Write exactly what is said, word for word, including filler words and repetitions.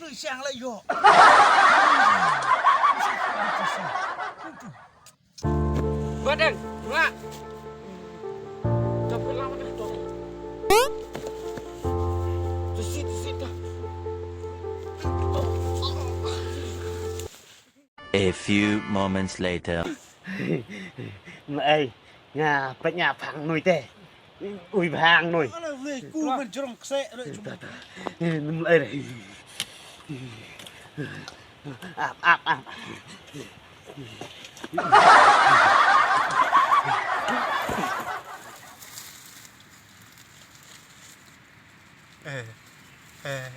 Siang la yo. Badeng, nga. Jap ke lama dah tu. Tesi, tesi dah. A few moments later. Mlai, nga pet nya phang nui te. Ui phang nui. Ala wei ku man jrong kse le jrong. Mlai. Ap ap ap. Eh. Eh.